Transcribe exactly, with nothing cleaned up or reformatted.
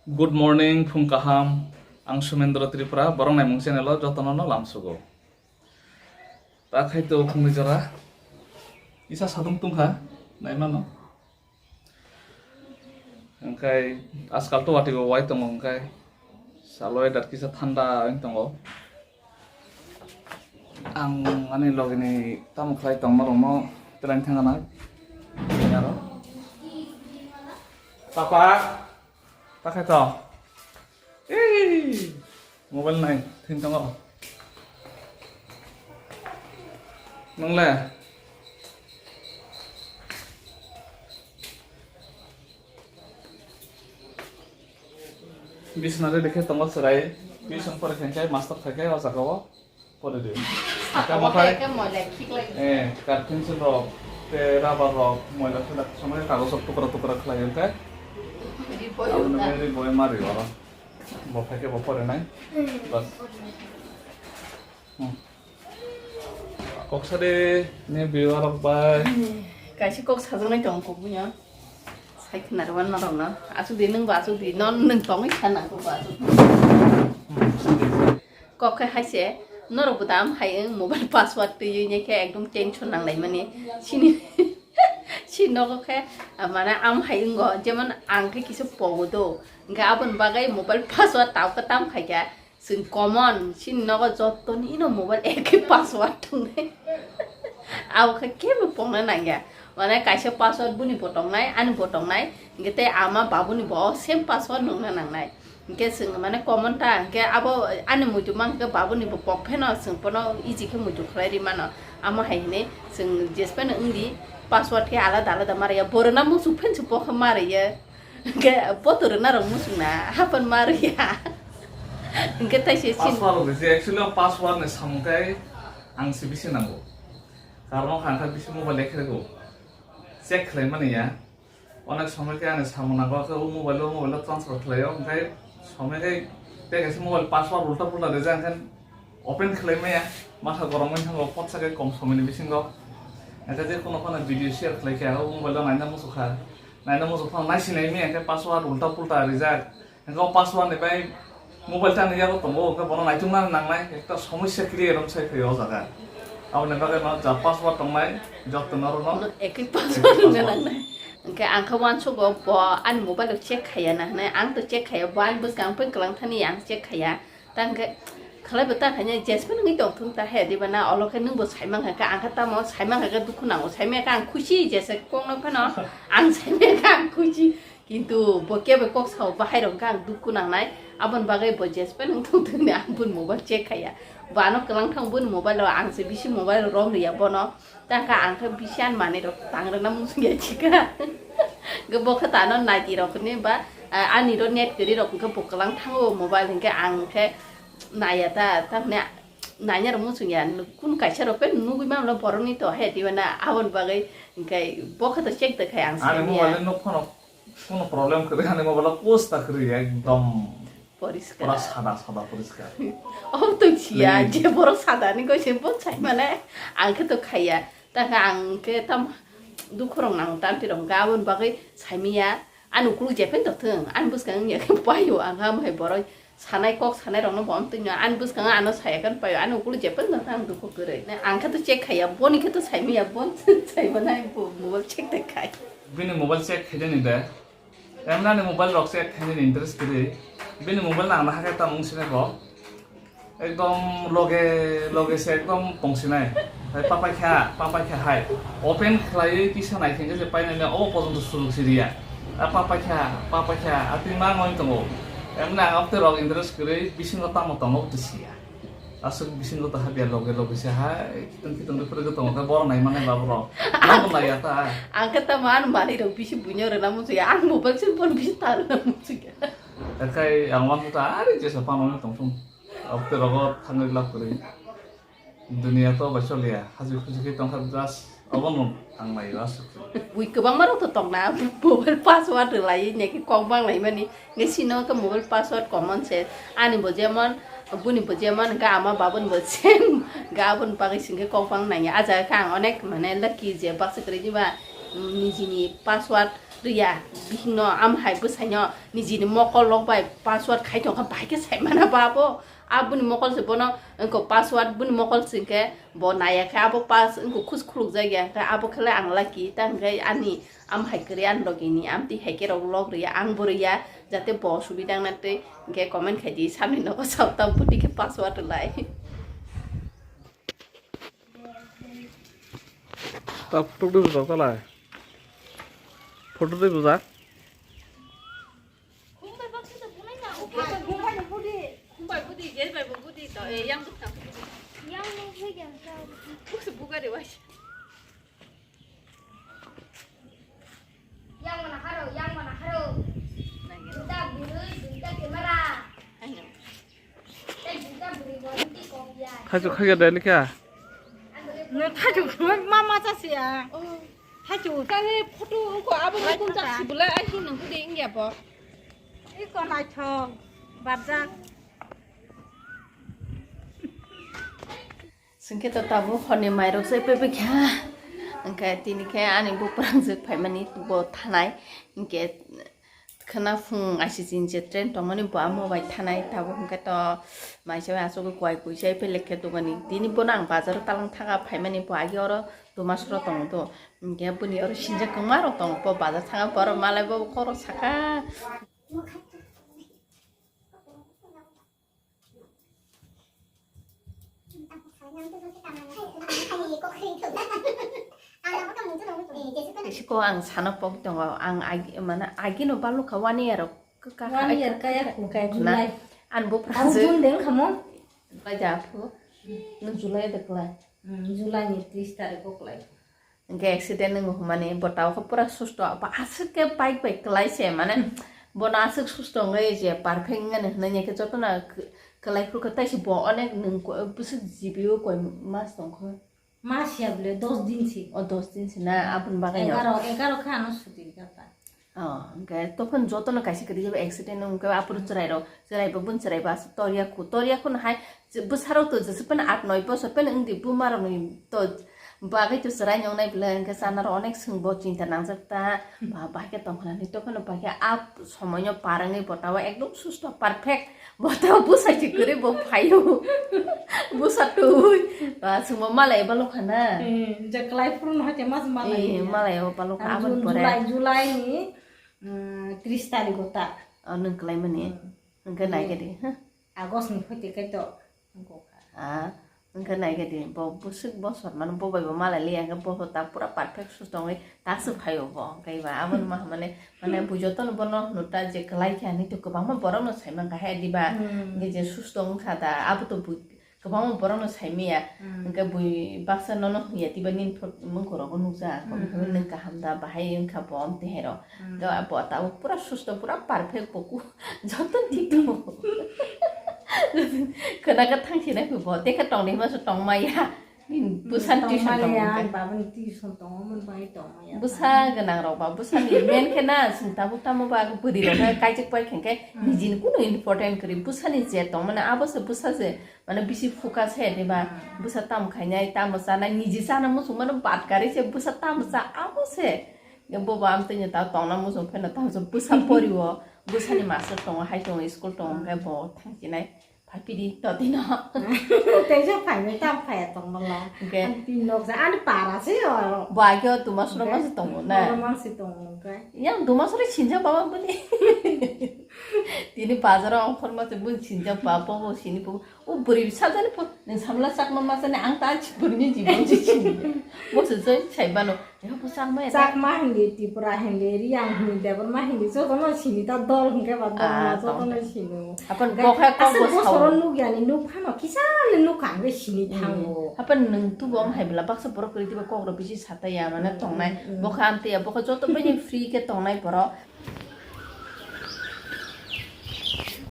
Good morning, phung kaham. Ang Sumendra Tripura, borok naimung channel o jotono no lamsugo. Ta khai to phungni jora. Isa sadung tungkha, naimano. Hingkai askal to wati bo wai tongo hingkai. Salo weather kisa thanda wng tongo. Ang ani logini tamo khlai tongma rokno twlang thangana. Aro. Papa, ta khai to. Ei, mobile nai, thwng tongo. Nwngle? Bisna de dekhe tongo chwrai. Tuition pore khe khe master khai khe o jaga o pore de. Saka Tamo khai khai khe moila khiklai. Eh, card pencil rok, te rubber rok, moila khe dak somai kagoj rok tukra tukra khlai khe. Ri boy Abo uta. Nungni ri boy mari oro. Bo phai khe bo pore nai. Bas. Hmm. Kok sade ne biwa rok bai. Kaisa kok sajaknai tongo kok buino. Sai khna rwma norokno. Asuk di nwng bo asuk di. Non nwng tongwi kha nang kok bo asuk. Hmm, sade. Kok khe hai se, norok bo da am hai wng mobile password twiwi ne khe ekdom tension nang lai mani. Chini, chini nogo khe, ah, mane am hai wngo, jemon ang khe kisa pogo do, hingkhe aboni bagwi mobile password tao khe tam khai khe, chwng common, chini nogo jottoni no mobile ekhai password tongnai. Abo khe kebo pokna nangya, mane kaisa password boni bo tongnai, ani bo tongnai, hingkhe tei ama babuni bo same password nungna nangnai. Hingke chwng mane common ta, hingke abo ani muitu mang khe babuni bo pok pheno chwng bono easy khe muitu khlai ri mano. Amo hai hini chwng jesphano wngdi password khe alada alada ma rwya. Bo rwna muchung phensi bo khe ma rwya. Hingke bo to rwna rok muchung na hapan ma rwya. Hingke tai se chin- Password rok je actually o password ni samung khe ang se bisi nango. Karon ang kha bisi mobile ekhe rego. Check khlai mani ya. Onek somoi khe ani samung nango khe o mobile o mobile o transfer khlaio, hwnkhe somoi khe tei kaisa mobile password ulta pulta rijak, hwnkhe open khlai maya, matha goromwi thango, photsa khe kom somoini bisingo. Hwnkhe je kheno phano video share khlai khe o mobile o naina muchukha, naina muchuk phano naisi nai maya, hwnkhe password ulta pulta rijak. Hingke o password ni bai mobile tangni yago tongo, hingke bono naitukna nangnai, ekta somosya create wng sai phaio o jaga. Aboni bagwi no ja password tongnai, joto no rwno No, ekwi password ekwi wngna password. Nangnai. Hingke ang khe uansukgo bo ani mobile o check khaiya na hinui, ang to check khaiya, bo ani bwskang poi kwlang thani ang check khaiya. Ta hingke khlai bo ta khaina jesphano wngwi tongthung ta he diba na, olo khe nwng bo saimang kha khe, ang khe tamo saimang kha khe dukhu nango, saimang kha ang khusi jesa kokno phano ang saimang kha ang khusi. Kintu bo kebo kok sao, bahai rok hwnkhe ang dukhu nangnai, aboni bagwi bo jesphano wng tongthokni ang boni mobile check khaiya. Bo ano kwlang thang boni mobile o, ang se bisi mobile rom riya bono. Ta hwnkhe ang khe bisi ani manwi rok tang rwna muchung ya chikha. Hwnkhe bo khe tano naidi rok ni ba, ah, ani ro net kwrwi rok hwnkhe bo kwlang thango mobile hwnkhe ang khe naiya ta, ta hwnkhe naina rok muchung ya. Kunu kaisa rok khe nugwi manlo borok ni to he diba na, aboni bagwi hwnkhe bo khe to check de khai ang Ani saimanya. Mobile no phano Kuno problem kwrwi, ani mobile o post ta kwrwi, ekdom Poriskar. Pura sada, sada poriskar. Obo to siya, Clean. Je borok sada ni koi se bo sai mane, ang khe to khaiya. Ta khe ang khe tam dukhu rok nang tam ti rok ga aboni bagwi saimiya. Ani ukuluk jepheng to thung, ani bwskang wngya khe paio, ang ha mohai borok sanai kok sanai rokno bo amtwino, ani bwskango ano saya khe paio, ani ukuluk jepheng to thung, ang dukhu kwrwi. Na ang khe to check khaiya, boni khe to saimiya, bon sai mane bo mobile check ta khai. Bini mobile check khaideni de. Emnani mobile rok check khainani interest kwrwi. Bini mobile nang nahakhe tamo wngsinai bo. Ekdom loge loge se ekdom tongsinai. Hai papai kha, papai kha hai. Open khlaiwi kisa nai khe je painani obo pojonto sujuk si riya. A papai kha, papai kha, a twi ma ngoi tongo. Emna ang okte rok interest kwrwi bisingo tamo tongo to siya. Aswk bisingo to habya loge loge se hai, kitong kitong de phwrwgwi tongo khe borok nai manai ba borok. Nabo naiya ta. Ang khe tamo ani manwi rok bisi buino rwna muchungya, ang mobile se phone bisi ta rwna muchungya. Ekhai ang uansukha, ari jesa phano wngwi tongthung. Abotwi rogo thangwi love kwrwi. Duniya to bai choliya, haji khuji khe tongkha just. Abono ang nai o aswk. Bui kwbangma rok to tongna, mobile password rwlaiwi nekhe kok banglaimani. Nge sino khe mobile password common se. Ani bo jemon, buni bo jemon, hwnkhe ama babuni bo same. Hwnkhe aboni bagwi singkhe kok bang nangya. A jaga khe ang onek mane lucky je baksa kwrwi diba, mm, nijini password Riya, bihikno am hai bwsaino nijini mokol rok bai password khai tongkha, bahai khe sai mana ba abo? Aboni mokol se bono wngkha password, boni mokol se hwnkhe bo naiya khe abo pass wngkha, khus khuluk jak ya, hwnkhe abo khe le ang lucky, ta hwnkhe ani am hai kwrwi ani logi ni amtwi hai khe rok log riya, ang bo riya, jate bo subida wngna twi hwnkhe comment khai di, samni nogo sabta bwtwi khe password rwlai. Ta photo twi bwsajak talai. Photo twi bwsajak. Yang mana haro, yang mana haro. Duita bwrwi, duita camera. Tei duita bwrwi bo duita kok ya. Thaichuk khaikhe dai likha. No thaichuk ma ma cha sia. Thaichuk. Kare photo ko abo ko kun cha si bula ai hin nang ko de ingya bo. Iko naithok barjak. Chwng khe to tabuk horni mairok se pepe kha. Hwnkhe tini khe ani buprang jwk phaimani bo thanai. Hwnkhe khwna phung aisijin je train tongmani bo amo bai thanai. Tabuk hwnkhe to maisa bai asugwi kuai kuisa phai lekhe dogani. Tini bono ang bazaro talang thanga phaimani bo agi oro Dumasoro tongo do. Hwnkhe boni oro sinjak kwma rok tongo bo bazar thanga borok malai bo khorok saka. Siko ang sana pok tongo, ang agi, mana agi no balukha one year rok ka, ka, One year kaya khulkai na, July. An bo Ang prajwk. June de wngkha mo? July da phu. Nwng July de kwlai. Hmm, July ni tris tarik o kwlai. Hwnkhe accident wngwi hwnmani bo tabukhe pura susto, ba aswk khe bike bai kwlai se, mane bono aswk susto wngwi je perfect wngmani hwnwi khe jotono kwlai phuru khe, taisi bo onek nwng ko-, bwswk G B o koi mas tongkha. Mas ya bole dos din si. O dos din si na, aboni bagwi no. Egaro, egaro khe ano suti gata. Oh, hwnkhe tophon jotono kaisa kwrwi jeba accident wngkhe aphuru chwrairok, chwraibo bun chwraibo aswk torya khu, torya khu no hai bwsarok to jesa phano aat noi bosor phano wngdi bumarokni to bagwi to chwrai nwngnai bwle hwnkhe chanaro onek swngbo chinta nangjak ta, ba bahai khe tongkha nani tophano bahai khe a somoino par wngwi bo tabuk ekdom susto perfect. Bo tei bwsa si kwrwi bo phaio. Bwsa twi. Ba, chwngbo malai balo khana. Eh, je kwlai phuru no hoite mas malai Eh, ya. Malai o balo kha Ang aboni June, pore. July, July ni, mm, tris tarik o ta. O, nwng kwlai mani. Hmm. Hwnkhe Ni. Nai khe di, ha? August ni hoite kai to. Wngkha. Ah. Wngkha nai khe di, bo bwswk bosor mano bo bai bo malai liya, hwnkhe bo ta pura perfect susto wngwi ta swk phaio bo, hwnkhe ba abono ma mane, mane bui jotono bono hwnwi ta je kwlai khe hinwi to kwbangma borokno sai mankha he diba, Hmm. Hwnkhe je susto wngkha ta abo to bui kwbangma borokno sai manya, Hmm. Hwnkhe bui baksa nono hwnya diba nini pho-, mungkhorogo nukjak, Hmm, hwnkhe hmm. Nwng kaham da bahai wngkha bo amtwi hai rok. Hmm. Hwnkhe bo tabuk pura susto pura perfect bo ku. Joto thik tongo. Khwna khe thang sinai khe bo, tei khe tong nai ma se tong maya. Bwsa ni tuition tongo hwnkhe. Babani tuition tongo, mon bai tong maya. Bwsa gwnang rok ba, bwsa ni main khe na, chwng tabuk tamo ba, bwrwi rok khe kaijak pai khe, khe nijini kunu important kwrwi. Bwsa ni je tong mani, abo se bwsa se, mane bisi focus he, diba? Bwsa tamo khainai, tamo chanai, niji chana muchung mano bat kwrwi se, bwsa tamo cha, abo se. Bobo amtwino ta tongna muchung pheno tamo se bwsa pori o, bwsani master tongo, hai tongo, school tongo, hwnkhe bo thang chinai, phaipidi totino. Teisa phaimai tam phaiya tongmala. Hwnkhe ani pin nok ja, ani para se oro. Bo ageo Dumasoro mangsi tongo na? Oro mangsi tongo hwnkhe. Yang Dumasoro sinjak baba boni. Tini bazaro ongkhorma se bun sinjak baba bo sini bo. O bwrwi sajani pho, nwng samla chakma machani ang ta bwrwini jibon se sini. Bo se joi sai mano. Ebo chakma ya ta. Chakma hindi, Tripura hindi, Riyang hindi, Debbarma hindi, jotono sini ta dol hwnkhe ba dol Ah, no, jotono tong. Sini. Apan Hwnkhe bokha kok aswk bo bosoro sao. Nukyani nukphano kisa le nukha hwnkhe sini Hmm. Thango. Apan nwng tubo wng hai bwla baksa borok kwrwi diba kok rok bisi sataya mane Hmm, tongnai. Hmm, hmm. Bokha amtwi ya, bokha joto bini free khe tongnai borok.